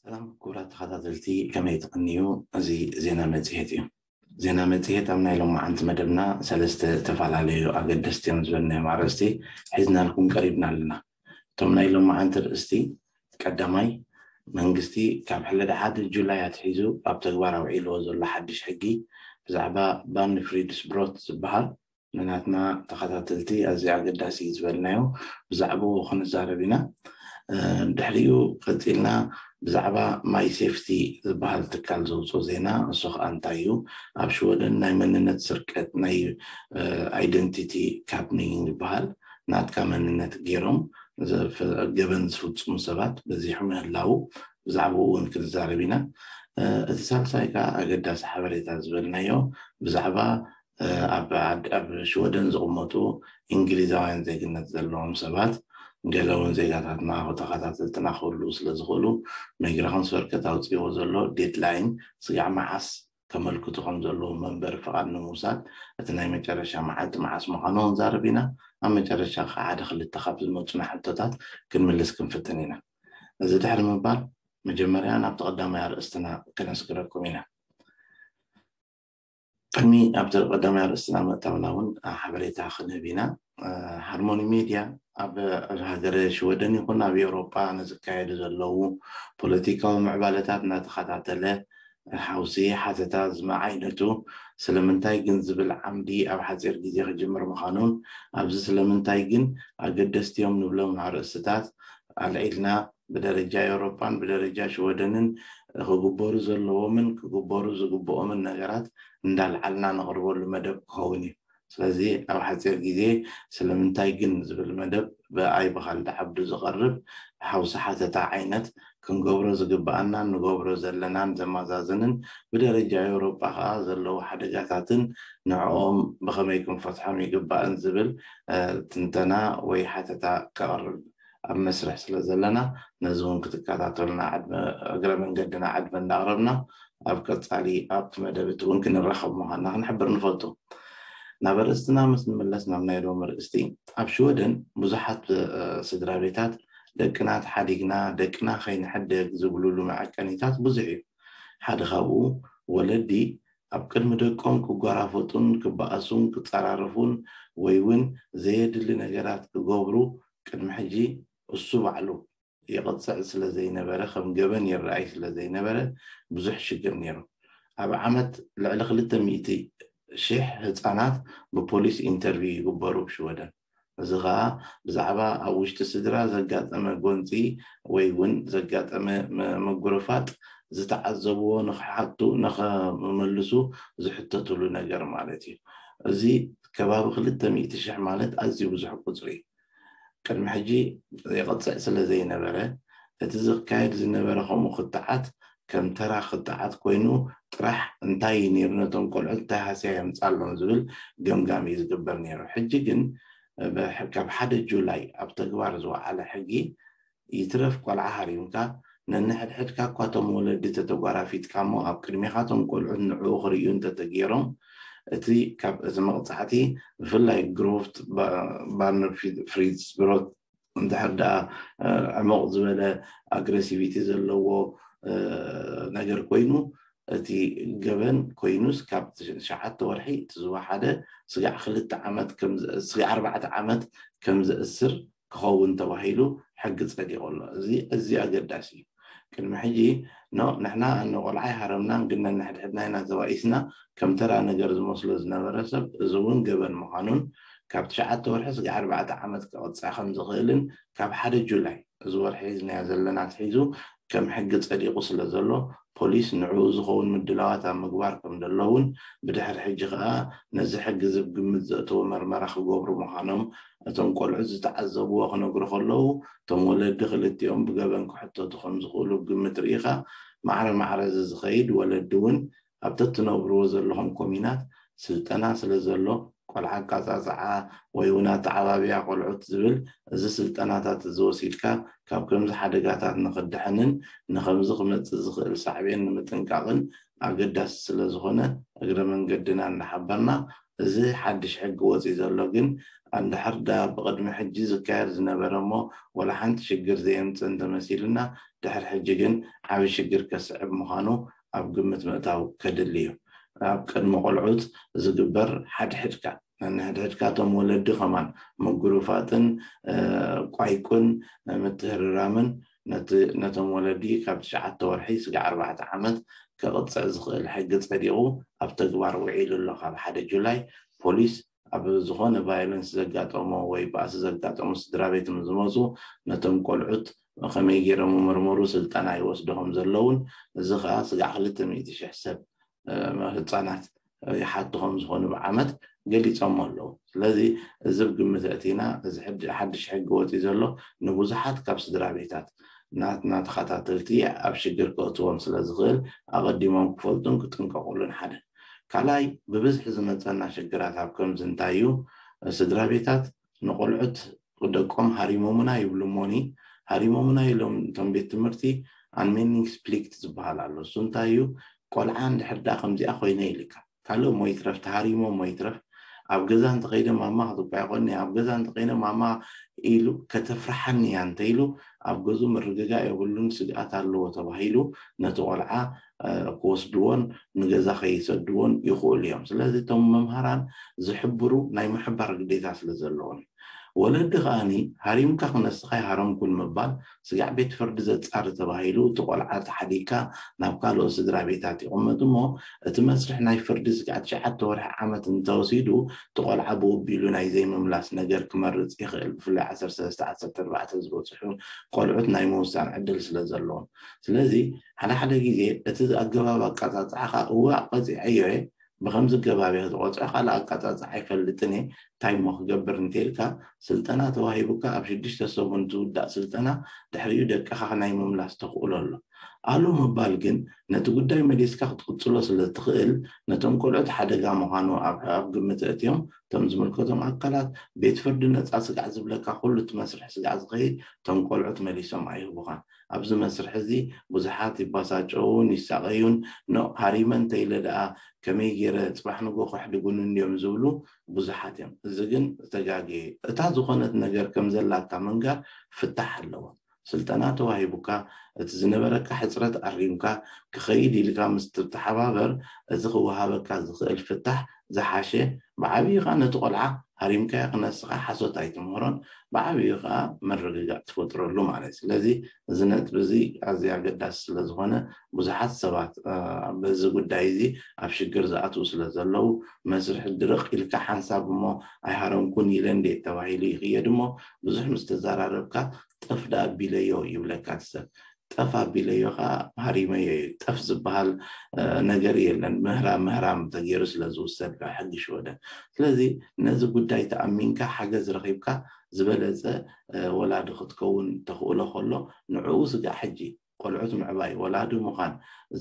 ሰላም ክቡራት ተኸታተልቲ፣ ከመይ ትቕንዩ? እዚ ዜና መጽሔት እዩ። ዜና መጽሔት ኣብ ናይ ሎማዓንቲ መደብና ሰለስተ ዝተፈላለዩ ኣገደስቲ እዮም ዝበልናዮም ኣርእስቲ ሒዝናልኩም ቀሪብና ኣለና። እቶም ናይ ሎማዓንቲ ኣርእስቲ፣ ቀዳማይ፣ መንግስቲ ካብ ሕልድ ሓደ ጁላይ ኣትሒዙ ኣብ ተግባር ኣውዒልዎ ዘሎ ሓድሽ ሕጊ ብዛዕባ ባንፍሪድስብሮት ዝበሃል ንናትና ተኸታተልቲ ኣዝዩ ኣገዳሲ እዩ ዝበልናዮ ብዛዕባኡ ክንዛረብ ኢና። ድሕሪኡ ቀፂልና ብዛዕባ ማይ ሴፍቲ ዝበሃል ትካል ዘውፅኦ ዜና፣ እሱ ከዓ እንታይ እዩ? ኣብ ሽወደን ናይ መንነት ስርቀት፣ ናይ ኣይደንቲቲ ካፕኒንግ ዝበሃል፣ ናትካ መንነት ገይሮም ገበን ዝፍፅሙ ሰባት በዚሑ ምህላው ብዛዕባኡ እውን ክንዛረብ ኢና። እቲ ሳልሳይ ከዓ ኣገዳሲ ሓበሬታ ዝበልናዮ ብዛዕባ ኣብ ሽወደን ዝቕመጡ እንግሊዛውያን ዜግነት ዘለዎም ሰባት፣ ገለ እውን ዜጋታትና ተኸታተልትና ክህልዉ ስለ ዝኽእሉ፣ ማይግሬሽን ሰርቪስ ኣውፂእዎ ዘሎ ዴድላይን ስጋዕ መዓስ ከመልክቱ ከም ዘለዎም መንበሪ ፍቓድ ንምውሳድ እቲ ናይ መጨረሻ መዓልቲ መዓስ ምዃኑ ክንዛረብ ኢና። ኣብ መጨረሻ ከዓ ሓደ ክልተ ካብ ዝመፁና ሕቶታት ክንምልስ ክንፍትን ኢና። እዚ ድሕሪ ምባል፣ መጀመርያ ናብቲ ቀዳማይ ኣርእስትና ክነስግረኩም ኢና። ቅድሚ ኣብቲ ቀዳማይ ኣርእስትና ምእታውና እውን ሓበሬታ ክንህብ ኢና። ሃርሞኒ ሜድያ ኣብ ሃገረ ሽወደን ይኹን ኣብ ኤውሮጳ ንዝካየዱ ዘለዉ ፖለቲካዊ ምዕባለታት እናተኸታተለ ሓውሲ ሓተታ ዝመዓይነቱ ስለምንታይ ግን ዝብል ዓምዲ ኣብ ሓፂር ግዜ ክጅምር ምዃኑን፣ ኣብዚ ስለምንታይ ግን ኣገደስቲ እዮም ንብሎም ኣርእስትታት ኣልዒልና ብደረጃ ኤውሮጳን ብደረጃ ሽወደንን ክግበሩ ዘለዎምን ክግበሩ ዝግብኦምን ነገራት እንዳልዓልና ነቕርበሉ መደብ ክኸውን እዩ። ስለዚ ኣብ ሓፂር ግዜ ስለምንታይ ግን ዝብል መደብ ብኣይ ብኻልድ ዓብዱ ዝቐርብ ሓውሲ ሓተታ ዓይነት ክንገብሮ ዝግብኣናን ንገብሮ ዘለናን ዘመዛዝንን ብደረጃ ኤውሮጳ ከዓ ዘለዉ ሓደጋታትን ንዕኦም ብኸመይ ክንፈትሖም ይግባእን ዝብል ትንተና ወይ ሓተታ ከቕርብ ኣብ መስርሕ ስለ ዘለና ነዚ እውን ክትከታተሉና እግረ መንገድና ዕድመ እንዳቕረብና ኣብ ቀፃሊ ኣብቲ መደብ እቲ እውን ክንራኸብ ምዃንና ክንሕብር ንፈቱ። ናብ ኣርእስትና ምስ ንመለስ ናብ ናይ ሎም ኣርእስቲ፣ ኣብ ሽወደን ብዙሓት ስድራ ቤታት ደቅና ተሓዲግና ደቅና ከይንሕደግ ዝብሉሉ መዐቀኒታት ብዙሕ እዩ። ሓደ ካብኡ ወለዲ ኣብ ቅድሚ ደቆም ክጓራፈጡን ክበኣሱን ክፀራረፉን ወይ እውን ዘየድሊ ነገራት ክገብሩ ቅድሚ ሕጂ እሱ ባዕሉ ይቕፅዕ ስለ ዘይነበረ፣ ከም ገበን ይረኣይ ስለ ዘይነበረ ብዙሕ ሽግር ነይሩ። ኣብ ዓመት ልዕሊ ክልተ ሚእቲ ሽሕ ህፃናት ብፖሊስ ኢንተርቪው ይግበሩ ብሽወደን። እዚ ከዓ ብዛዕባ ኣብ ውሽጢ ስድራ ዘጋጠመ ጎንፂ ወይ እውን ዘጋጠመ ምጉርፋጥ ዝተዓዘብዎ ንክሓቱ ንክምልሱ ዝሕተትሉ ነገር ማለት እዩ። እዚ ከባቢ ክልተ ሚእቲ ሽሕ ማለት ኣዝዩ ብዙሕ ቁፅሪ እዩ። ቅድሚ ሕጂ ይቕፅዕ ስለ ዘይነበረ እቲ ዝካየድ ዝነበረ ከምኡ ክትዓት ከም ተራ ክትዓት ኮይኑ ጥራሕ እንታይ ነይሩ ነቶም ቆልዑት እንታይ ሃስያ የምፃሎም ዝብል ገምጋም እዩ ዝግበር ነይሩ። ሕጂ ግን ካብ ሓደ ጁላይ ኣብ ተግባር ዝወዓለ ሕጊ ይትረፍ ቆልዓ ሃሪምካ ነንሕድሕድካ እኳ እቶም ወለዲ ተተጓራፊጥካ እሞ ኣብ ቅድሜኻቶም ቆልዑት ንዕኡ ክርእዩ እንተተገይሮም እቲ ካብ እዚ መቕፃዕቲ ብፍላይ ግሮቭት ባርነር ፍሪድስብሮት እንድሕር ደኣ ዕሙቕ ዝበለ ኣግሬሲቪቲ ዘለዎ ነገር ኮይኑ እቲ ገበን ኮይኑስ ካብ ትሽዓተ ወርሒ እቲ ዝወሓደ ስጋዕ ክልተ ዓመት ስጋዕ ኣርባዕተ ዓመት ከም ዘእስር ክኸውን ተባሂሉ ሕጊ ጸዲቑ ኣሎ። እዚ እዚ ኣገዳሲ እዩ። ቅድሚ ሕጂ ኖ ንሕና ንቆልዓ ይሃረምናን ግን ነንሕድሕድና ኢና ተባኢስና ከም ተራ ነገር ዝመስሎ ዝነበረ ሰብ እዚ እውን ገበን ምዃኑን ካብ ትሽዓተ ወርሒ ስጋዕ ኣርባዕተ ዓመት ክቕጻዕ ከም ዝኽእልን ካብ ሓደ ጁላይ እዚ ወርሒ ሒዝናዮ ዘለና ኣትሒዙ ከም ሕጊ ጸዲቑ ስለ ዘሎ ፖሊስ ንዕኡ ዝኸውን ምድላዋት ኣብ ምግባር ከም ዘለውን ብድሕሪ ሕጂ ከኣ ነዚ ሕጊ እዚ ብግምት ዘእተወ መርመራ ክገብሩ ምዃኖም እቶም ቆልዑት ዝተዓዘብዎ ክነግሩ ከለዉ እቶም ወለዲ ክልቲኦም ብገበን ክሕተቱ ከም ዝኽእሉ ብግምት ርኢኻ ማዕረ ማዕረ እዚ ዝኸይድ ወለዲ እውን ኣብ ተትነብርዎ ዘለኹም ኮሚናት ስልጠና ስለ ዘሎ ቆልዓ ኣቃጻጽዓ ወይ እውን ኣተዓባብያ ቆልዑት ዝብል እዚ ስልጠናታት እዚ ወሲድካ ካብ ከምዚ ሓደጋታት ንኽድሕንን ንኸምዚ ክመጽእ ዝኽእል ሳዕቤን ንምጥንቃቕን ኣገዳሲ ስለ ዝኾነ እግረ መንገድና እንዳሓበርና፣ እዚ ሓድሽ ሕጊ ወፂ ዘሎ ግን እንድሕር ዳ ብቕድሚ ሕጂ ዝካየድ ዝነበረ እሞ ወላ ሓንቲ ሽግር ዘየምፅእ እንተመሲልና፣ ድሕር ሕጂ ግን ዓብዪ ሽግር ከስዕብ ምዃኑ ኣብ ግምት ምእታው ከድሊ እዩ። ኣብ ቅድሚ ቆልዑት ዝግበር ሓድሕድካ ነንሕድሕድካቶም ወለዲ ከማን ምጉርፋጥን ቋይቁን ምትህርራምን ነቶም ወለዲ ካብ ትሽዓተ ወርሒ ስጋዕ ኣርባዕተ ዓመት ከቕፅዕ ዝኽእል ሕጊ ፀዲቑ ኣብ ተግባር ውዒሉ ኣሎ። ካብ ሓደ ጁላይ ፖሊስ ኣብ ዝኾነ ቫዮለንስ ዘጋጠሞ ወይ ባእሲ ዘጋጠሙ ስድራ ቤት ዝመፁ ነቶም ቆልዑት ከመይ ገይሮም መርመሩ ስልጠና ይወስዱ ከም ዘለውን፣ እዚ ከዓ ስጋዕ ክልተ ሚእቲ ሽሕ ሰብ ህፃናት ይሓቱ ከም ዝኾኑ ብዓመት ገሊፆም ኣለዉ። ስለዚ እዚ ብግምት እቲና እዚ ሓድሽ ሕጊ ወፂ ዘሎ ንብዙሓት ካብ ስድራ ቤታት ናትና ተኸታተልቲ ኣብ ሽግር ክእትዎም ስለ ዝኽእል ኣቐዲሞም ክፈልጡን ክጥንቀቑሉን ሓደ። ካልኣይ ብብዝሒ ዝመፀና ሽግራት ኣብ ከምዚ እንታይ እዩ? ስድራ ቤታት ንቆልዑት ደቆም ሃሪሞምና ይብሉ እሞኒ፣ ሃሪሞምና ኢሎም እቶም ቤት ትምህርቲ ኣንሜኒንግ ስፕሊክት ዝበሃል ኣሎ። እሱ እንታይ እዩ? ቆልዓ እንድሕር ዳ ከምዚኣ ኮይነ ኢልካ ካልእ እሞ ይትረፍ ተሃሪሞ እሞ ይትረፍ ኣብ ገዛ እንተኸይደ ማማ ክትኳ ይኾኒ ኣብ ገዛ እንተኸይነ ማማ ኢሉ ከተፍርሓኒ እያ እንተኢሉ ኣብ ገዙ ምርግጋእ የብሉን ስግኣት ኣለዎ ተባሂሉ ነቲ ቆልዓ ክወስድዎን ንገዛ ከይሰድዎን ይኽእሉ እዮም። ስለዚ እቶም መምሃራን ዝሕብሩ ናይ ምሕባር ግዴታ ስለ ዘለዎም ወለዲ ከዓኒ ሃሪምካ ክነስኻ ይሃረምኩን ምባል ስጋዕ ቤት ፍርዲ ዘጻሪ ተባሂሉ እቲ ቆልዓ ተሓዲግካ ናብ ካልኦት ስድራ ቤታት ይቕመጥ እሞ እቲ መስርሕ ናይ ፍርዲ ስጋዕ ትሽዓተ ወርሒ ዓመት እንተወሲዱ እቲ ቆልዓ ብኡ ኣቢሉ ናይ ዘይምምላስ ነገር ክመርጽ ይኽእል። ብፍላይ ዓሰርተ ሰለስተ ዓሰርተ ኣርባዕተ ዝበጽሑ ቆልዑት ናይ ምውሳን ዕድል ስለ ዘለዎም። ስለዚ ሓደ ሓደ ግዜ እቲ ኣገባብ ኣቀጻጽዓኻ እዋ ቀጺዐዮ እየ ብከምዚ ገባብ እየ ክትቆፅዖ ካልእ ኣቀፃፅዓ ኣይፈልጥን እየ እንታይ እሞ ክገብር እንተኢልካ ስልጠና ተዋሂቡካ ኣብ ሽዱሽተ ሰሙን ዝውዳእ ስልጠና ድሕሪኡ ደቅኻ ናይ ምምላስ ተኽእሎ ኣሎ ኣሉ ምባል ግን ነቲ ጉዳይ መሊስካ ክትቅፅሎ ስለ ትኽእል ነቶም ቆልዑት ሓደጋ ምዃኑ ኣብ ግምት እእትዮም እቶም ዝምልከቶም ኣካላት ቤት ፍርዲ ነፃ ስጋዕ ዝብለካ ኩሉ እቲ መስርሕ ስጋዕ ዝኸይድ እቶም ቆልዑት መሊሶም ኣይህቡኻን ኣብዚ መስርሕ እዚ ብዙሓት ይባሳጨውን ይሳቐዩን ኖ ሃሪመ እንተኢለ ደኣ ከመይ ገይረ ፅባሕ ንጎ ከሕድጉኒ እንድዮም ዝብሉ ብዙሓት እዮም። እዚ ግን ዝተጋገየ እታ ዝኾነት ነገር ከም ዘላታ ምንጋር ፍታሕ ኣለዎ። ስልጠና ተዋሂቡካ እቲ ዝነበረካ ሕፅረት ኣሪምካ ክኸይድ ኢልካ ምስ ትተሓባበር እዚ ክወሃበካ ዝኽእል ፍታሕ ዝሓሸ ብዓብዪ ከዓ ነቲ ቆልዓ ሃሪምካዮ ክነስኻ ሓሶት ኣይትምህሮን ብዓብዪ ከዓ መረግጋእ ትፈጥረሉ ማለት ስለዚ እዚ ነጥቢ እዚ ኣዝዩ ኣገዳሲ ስለዝኾነ ብዙሓት ሰባት በዚ ጉዳይ እዚ ኣብ ሽግር ዝኣትዉ ስለ ዘለዉ መስርሒ ድርቕ ኢልካ ሓንሳብ እሞ ኣይሃረምኩን ኢለ እንዴ ተባሂሉ ይኽየድ እሞ ብዙሕ ምስ ተዘራረብካ ጠፍ ደኣ ኣቢለዮ ይብለካ እቲ ሰብ ጠፍ ኣቢለዮ ከዓ ሃሪመዮ እዩ ጠፍ ዝበሃል ነገር የለን ምህራም ምህራም ተገይሩ ስለ ዝውሰድ ካብ ሕጊ ሽወደን ስለዚ ነዚ ጉዳይ ተኣሚንካ ሓገዝ ረኺብካ ዝበለፀ ወላዲ ክትከውን ተኽእሎ ከሎ ንዕኡ ስጋዕ ሕጂ ቆልዑት ምዕባይ ወላዲ ምዃን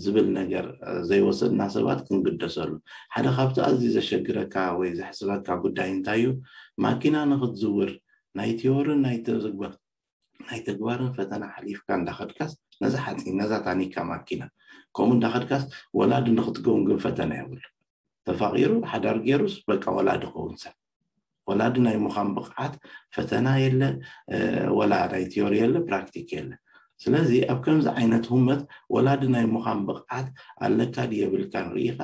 ዝብል ነገር ዘይወሰድና ሰባት ክንግደሰሉ ሓደ ካብቲ ኣዝዩ ዘሸግረካ ወይ ዘሕስበካ ጉዳይ እንታይ እዩ ማኪና ንክትዝውር ናይ ቲዮርን ናይ ተግባር ናይ ተግባርን ፈተና ሓሊፍካ እንዳኸድካስ ነዛ ሓፂን ነዛ ታኒካ ማኪና ከምኡ እንዳኸድካስ ወላዲ ንክትገውን ግን ፈተና የብሉ ተፋቒሩ ሓዳር ገይሩስ በቃ ወላዲ ከውን ሰብ ወላዲ ናይ ምዃን ብቕዓት ፈተና የለ ወላ ናይ ቲዮሪ የለ ፕራክቲክ የለ ስለዚ ኣብ ከምዚ ዓይነት ህመት ወላዲ ናይ ምዃን ብቕዓት ኣለካ ድየብልካን ርኢኻ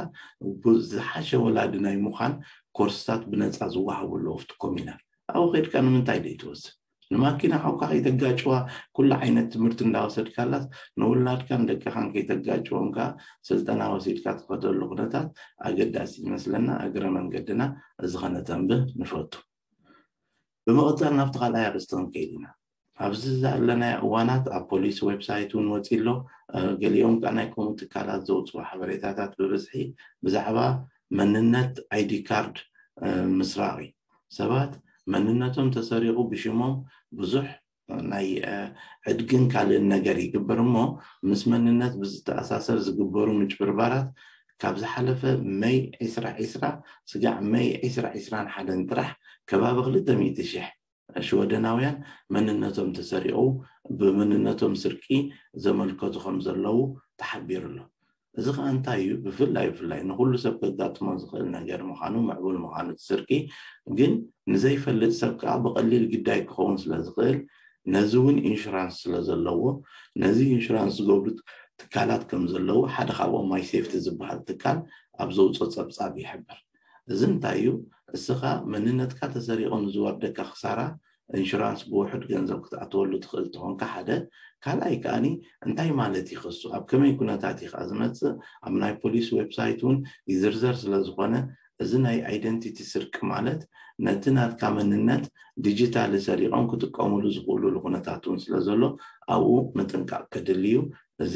ዝሓሸ ወላዲ ናይ ምዃን ኮርስታት ብነፃ ዝወሃቡ ኣለዉ ኣብቲ ኮሚናር ኣብኡ ከድካ ንምንታይ ዶ ትወስድ ንማኪና ሓውካ ከይተጋጭዋ ኩሉ ዓይነት ትምህርቲ እንዳወሰድካላስ ንውላድካን ደቅኻን ከይተጋጭዎም ከዓ ስልጠና ወሲድካ ትኸደሉ ኩነታት ኣገዳሲ ይመስለና እግረ መንገድና እዚ ከነተንብህ ንፈቱ ብምቕፃል ናብቲ ካልኣይ ኣርእስቲ ክንከይድ ኢና ኣብዚ ዘለናዮ እዋናት ኣብ ፖሊስ ዌብሳይት እውን ወፂ ኣሎ ገሊኦም ከዓ ናይ ከምኡ ትካላት ዘውፅኡ ሓበሬታታት ብብዝሒ ብዛዕባ መንነት ኣይዲ ካርድ ምስራቕ እዩ ሰባት መንነቶም ተሰሪቑ ብሽሞም ብዙሕ ናይ ዕድግን ካልእን ነገር ይግበር እሞ ምስ መንነት ብዝተኣሳሰር ዝግበሩ ምጭብርባራት ካብ ዝሓለፈ መይ ዕስራ ዕስራ ስጋዕ መይ ዕስራ ዕስራን ሓደን ጥራሕ ከባቢ ክልተ ሚእቲ ሽሕ ሽወደናውያን መንነቶም ተሰሪቑ ብመንነቶም ስርቂ ዘመልከቱ ከም ዘለዉ ተሓቢሩ ኣሎ። እዚ ከዓ እንታይ እዩ? ብፍላይ ብፍላይ ንኩሉ ሰብ ከጋጥሞ ዝኽእል ነገር ምዃኑ፣ ምዕቡል ምዃኑ እቲ ስርቂ፣ ግን ንዘይፈልጥ ሰብ ከዓ ብቐሊል ግዳይ ክኸውን ስለ ዝኽእል፣ ነዚ እውን ኢንሹራንስ ስለ ዘለዎ፣ ነዚ ኢንሹራንስ ዝገብሩ ትካላት ከም ዘለዉ ሓደ ካብኦም ማይ ሴፍቲ ዝበሃል ትካል ኣብ ዘውፅኦ ፀብፃብ ይሕብር። እዚ እንታይ እዩ? እስኻ መንነትካ ተሰሪቑ ንዝወርደካ ክሳራ ኢንሹራንስ ብውሑድ ገንዘብ ክትኣትወሉ ትኽእል ተኾንካ ሓደ። ካልኣይ ከኣኒ እንታይ ማለት እዩ ክሱ? ኣብ ከመይ ኩነታት እዩ ከዓ ዝመፅእ? ኣብ ናይ ፖሊስ ዌብሳይት እውን ይዝርዘር ስለ ዝኾነ፣ እዚ ናይ ኣይደንቲቲ ስርቂ ማለት ነቲ ናትካ መንነት ዲጂታሊ ሰሪቖም ክጥቀሙሉ ዝኽእሉሉ ኩነታት እውን ስለ ዘሎ፣ ኣብኡ ምጥንቃቕ ከድሊ እዩ። እዚ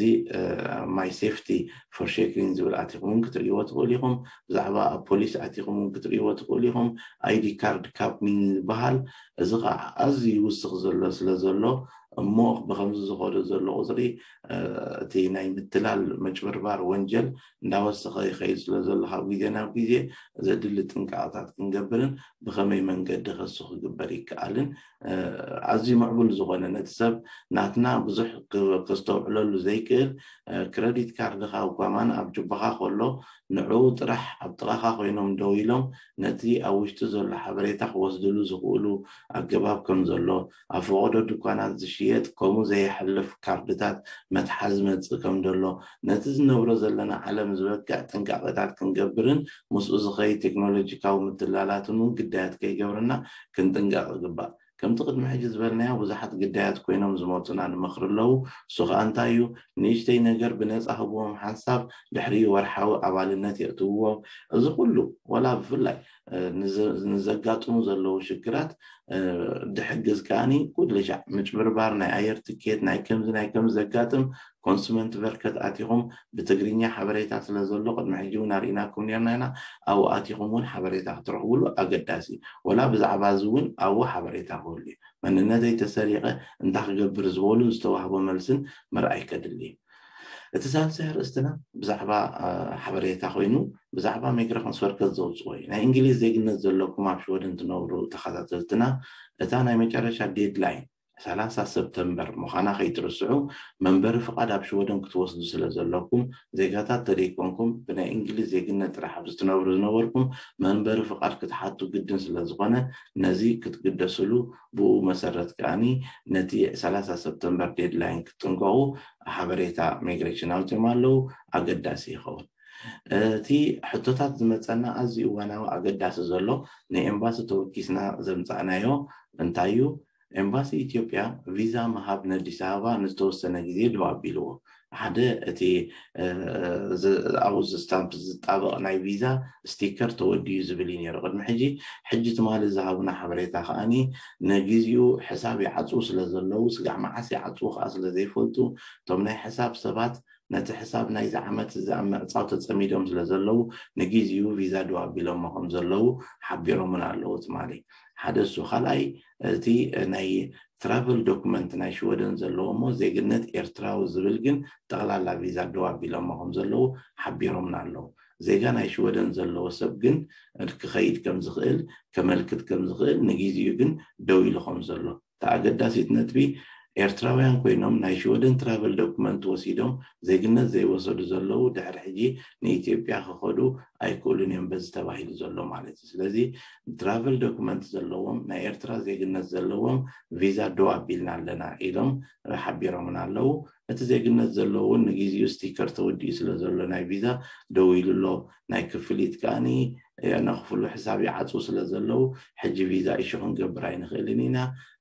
ማይ ሴፍቲ ፎር ሼክሪን ዝብል ኣቲኹም እውን ክትርእይዎ ትኽእሉ ኢኹም። ብዛዕባ ኣብ ፖሊስ ኣቲኹም እውን ክትርእይዎ ትኽእሉ ኢኹም። ኣይዲ ካርድ ካፕኒንግ ዝበሃል፣ እዚ ከዓ ኣዝዩ ይውስኽ ዘሎ ስለ ዘሎ፣ እሞ ብከምዚ ዝኸዶ ዘሎ ቁፅሪ እቲ ናይ ምትላል ምጭብርባር ወንጀል እንዳወሰኸ ይኸይድ ስለ ዘሎ፣ ካብ ግዜ ናብ ግዜ ዘድሊ ጥንቃቐታት ክንገብርን ብኸመይ መንገዲ ከሱ ክግበር ይከኣልን ኣዝዩ ምዕቡል ዝኾነ፣ ነቲ ሰብ ናትና ብዙሕ ከስተውዕለሉ ዘይክእል፣ ክረዲት ካርድኻ እኳ ማን ኣብ ጅባኻ ከሎ ንዕኡ ጥራሕ ኣብ ጥቓኻ ኮይኖም ደው ኢሎም ነቲ ኣብ ውሽጢ ዘሎ ሓበሬታ ክወስድሉ ዝኽእሉ ኣገባብ ከም ዘሎ፣ ኣብ ፈቐዶ ድኳናት ዝሽየጥ ከምኡ ዘየሕልፍ ካርድታት መትሓዚ መጽእ ከም ዘሎ፣ ነቲ ዝነብሮ ዘለና ዓለም ዝበቅዕ ጥንቃቐታት ክንገብርን ምስኡ ዝኸይድ ቴክኖሎጂካዊ ምትላላትን እውን ግዳያት ከይገብረና ክንጥንቀቕ ይግባእ። ከምቲ ቅድሚ ሕጂ ዝበልናዮ፣ ብዙሓት ግዳያት ኮይኖም ዝመፁና ንመኽሪ ኣለዉ። እሱ ከዓ እንታይ እዩ? ንእሽተይ ነገር ብነፃ ህብዎም ሓንሳብ ድሕሪኡ ወርሓዊ ኣባልነት የእትውዎም። እዚ ኩሉ ወላ ብፍላይ ንዘጋጥሙ ዘለዉ ሽግራት ድሕግዝ ከኣኒ ኩሉ ሻዕ ምጭብርባር ናይ ኣየር ትኬት ናይ ከምዚ ናይ ከምዚ ዘጋጥም ኮንሱመንት በርከት ኣቲኹም ብትግርኛ ሓበሬታ ስለ ዘሎ ቅድሚ ሕጂ እውን ኣርኢናኩም ነርና ኢና። ኣብኡ ኣቲኹም እውን ሓበሬታ ክትረኽብሉ ኣገዳሲ እዩ። ወላ ብዛዕባ እዚ እውን ኣብኡ ሓበሬታ ክህሉ እዩ። መንነተይ ተሰሪቐ እንታይ ክገብር ዝበሉ ዝተዋህቦ መልስን ምርኣይ ከድሊ እዩ። እቲ ሳልሳይ ኣርእስትና ብዛዕባ ሓበሬታ ኮይኑ ብዛዕባ ማይግሬሽን ወርከር ዘውፅኦ እዩ። ናይ እንግሊዝ ዜግነት ዘለኩም ኣብ ሽወደን ትነብሩ ተኸታተልትና፣ እታ ናይ መጨረሻ ዴድላይን ሰላሳ ሰፕተምበር ምዃና ከይትርስዑ። መንበሪ ፍቓድ ኣብ ሽወደን ክትወስዱ ስለ ዘለኩም፣ ዜጋታት ተደይኮንኩም ብናይ እንግሊዝ ዜግነት ጥራሕ ኣብ ዝትነብሩ ዝነበርኩም መንበሪ ፍቓድ ክትሓቱ ግድን ስለ ዝኾነ፣ ነዚ ክትግደስሉ፣ ብኡ መሰረት ከኣኒ ነቲ ሰላሳ ሰፕተምበር ዴድላይን ክትጥንቀቑ ሓበሬታ ማይግሬሽን ኣውፅኦም ኣለዉ። ኣገዳሲ ይኸውን። እቲ ሕቶታት ዝመፀና ኣዝዩ እዋናዊ ኣገዳሲ ዘሎ ንኤምባሲ ተወኪስና ዘምፃእናዮ እንታይ እዩ? ኤምባሲ ኢትዮጵያ ቪዛ ምሃብ ነዲስ ኣበባ ንዝተወሰነ ግዜ ደው ኣቢልዎ። ሓደ እቲ ኣብኡ ዝስታምፕ ዝጣበቕ ናይ ቪዛ ስቲከር ተወዲዩ ዝብል እዩ ነይሩ ቅድሚ ሕጂ። ሕጂ ትማሊ ዝሃቡና ሓበሬታ ከኣኒ ንግዚኡ ሕሳብ ይዓፅው ስለ ዘለዉ፣ ስጋዕ መዓስ ይዓፅው ከዓ ስለ ዘይፈልጡ፣ እቶም ናይ ሕሳብ ሰባት ነቲ ሕሳብ ናይዚ ዓመት እዚ ኣብ ምዕፃው ተፀሚዶም ስለ ዘለዉ ንግዚኡ ቪዛ ደው ኣቢሎሞ ከም ዘለዉ ሓቢሮምና ኣለዉ ትማሊ። ሓደ እሱ። ካልኣይ እቲ ናይ ትራቨል ዶክመንት ናይ ሽወደን ዘለዎ እሞ ዜግነት ኤርትራዊ ዝብል ግን ጠቕላላ ቪዛ ደው ኣቢሎሞ ከም ዘለዉ ሓቢሮምና ኣለዉ። ዜጋ ናይ ሽወደን ዘለዎ ሰብ ግን ክኸይድ ከም ዝኽእል ከመልክት ከም ዝኽእል ንግዚኡ ግን ደው ኢሉ ከም ዘሎ። እታ ኣገዳሲት ነጥቢ ኤርትራውያን ኮይኖም ናይ ሽወደን ትራቨል ዶክመንት ወሲዶም ዜግነት ዘይወሰዱ ዘለዉ ድሕሪ ሕጂ ንኢትዮጵያ ክኸዱ ኣይክእሉን እዮም በዚ ተባሂሉ ዘሎ ማለት እዩ። ስለዚ ትራቨል ዶክመንት ዘለዎም ናይ ኤርትራ ዜግነት ዘለዎም ቪዛ ደው ኣቢልና ኣለና ኢሎም ሓቢሮምና ኣለዉ። እቲ ዜግነት ዘለዎ እውን ንግዚኡ ስቲከር ተወዲኡ ስለ ዘሎ ናይ ቪዛ ደው ኢሉ ኣሎ። ናይ ክፍሊት ከኣኒ ነኽፍሉ ሕሳብ ይዓፁ ስለ ዘለዉ ሕጂ ቪዛ ኢሹ ክንገብር ኣይንኽእልን ኢና።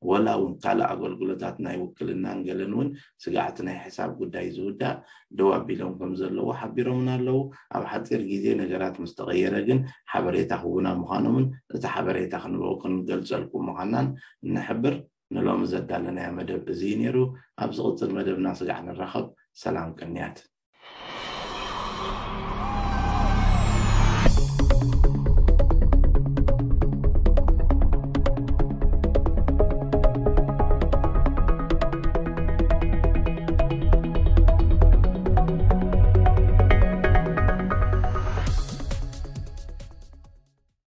ወላ እውን ካልእ ኣገልግሎታት ናይ ውክልናን ገለን እውን ስጋዕቲ ናይ ሕሳብ ጉዳይ ዝውዳእ ደው ኣቢሎም ከም ዘለዉ ሓቢሮምና ኣለዉ። ኣብ ሓፂር ግዜ ነገራት ምስ ተቐየረ ግን ሓበሬታ ክቡና ምዃኖምን እቲ ሓበሬታ ክንበው ክንገልፀልኩም ምዃናን ንሕብር። ንሎሚ ዘዳለናዮ መደብ እዚ እዩ ነይሩ። ኣብ ዝቕፅል መደብና ስጋዕ ንራኸብ። ሰላም ቅንያት።